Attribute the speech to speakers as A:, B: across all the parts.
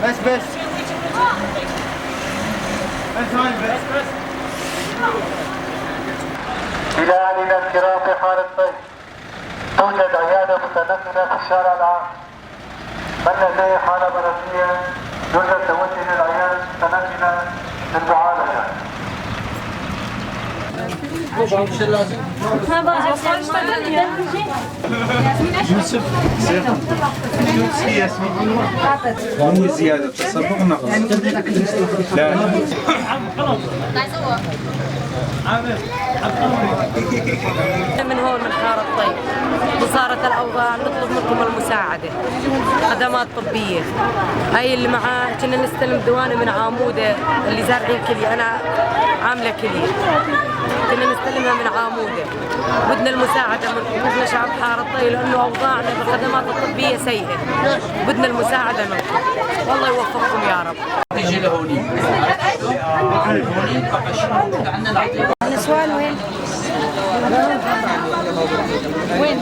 A: بس بس بس هاي بس بس.
B: إلى أهلنا الكرام في حارة طي، توجد عيادة متنقلة في الشارع العام. من لديه حالة مرضية يرجى التوجه للعيادة المتنقلة للمعالجة.
C: مو زيادة تصبغ نقص. لا.
D: من هون من حارة طي وصارت الأوضاع، نطلب منكم المساعدة، خدمات طبية. هاي اللي معاه كنا نستلم دوانة من عامودة اللي زارعين كلية، أنا عاملة كلية، كنا نستلمها من عامودة. بدنا المساعدة منكم، بدنا شعب حارة طي لأنه أوضاعنا بالخدمات الطبية سيئة، بدنا المساعدة منكم، والله يوفقكم يا رب.
E: تيجي لهونيك هونيك عندنا نعطيك
D: السؤال وين؟ وين؟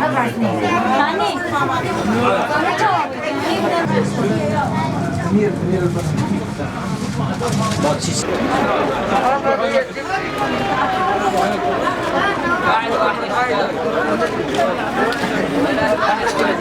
E: واحد واحد.